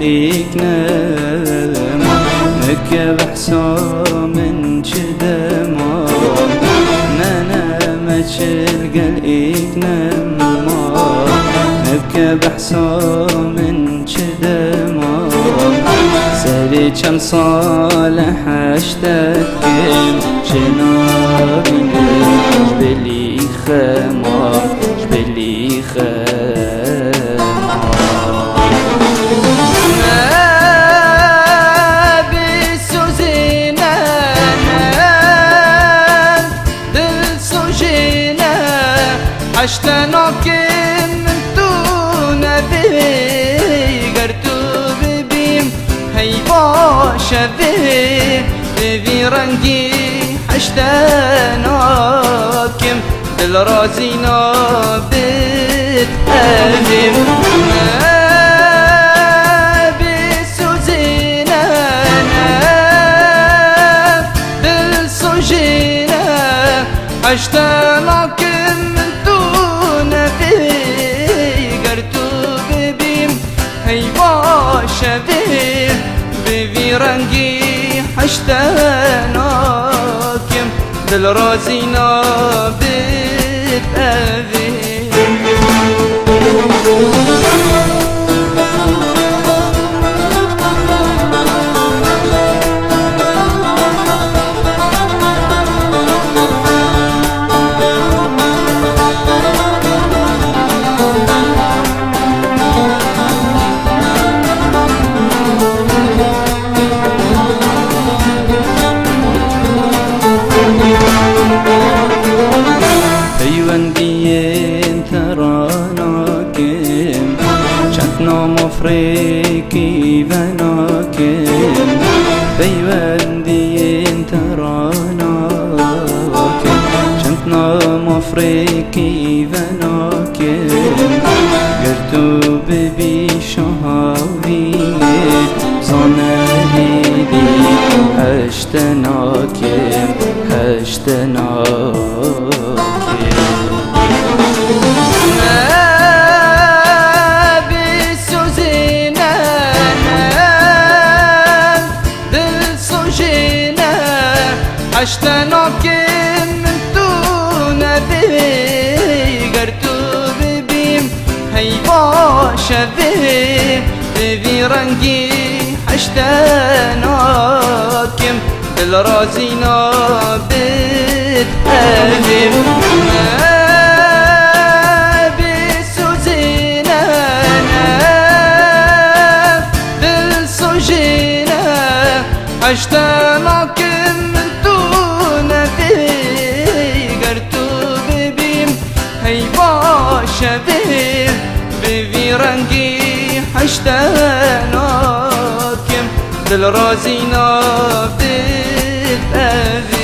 إكنام مكبحسا من شدما نانا ما تشلقل إكنام مكبحسا من شدما سري كم صالح اشتكم شنابي جبلي خمار جبلي خمار بسوزينا دلسوجينا عشتناكم من تونا بي قرتو ببيم هي باشا بي بي رنگي عشتناكم دل رازينا بتقدم بسوزينا دلسوجينا عشتناكم من دون بي قرتو ببيم هي باشا بي بي رنگي عشتناكم دل رازينا بتأذي. پەیوەندیên تەراناکەم چەند نامۆفرێکی ڤەناکەم پەیوەندیên تەراناکەم چەند نامۆفرێکی ڤەناکەم گەر تو ببی شەهاوینێ زانەهیدی هەشتە ناکەم هەشتە ناکەم. بسوزينا دلسوجينا عشتناكم من دون بي قرتو ببيم هي باشا بي بي رنگي عشتناكم دل رازينا بتقدم بسوزينا دلسوجينا عشتناكم من دون بي قرتو ببيم هي باشا بي بي رنگي عشتناكم دل رازينا بتأذي.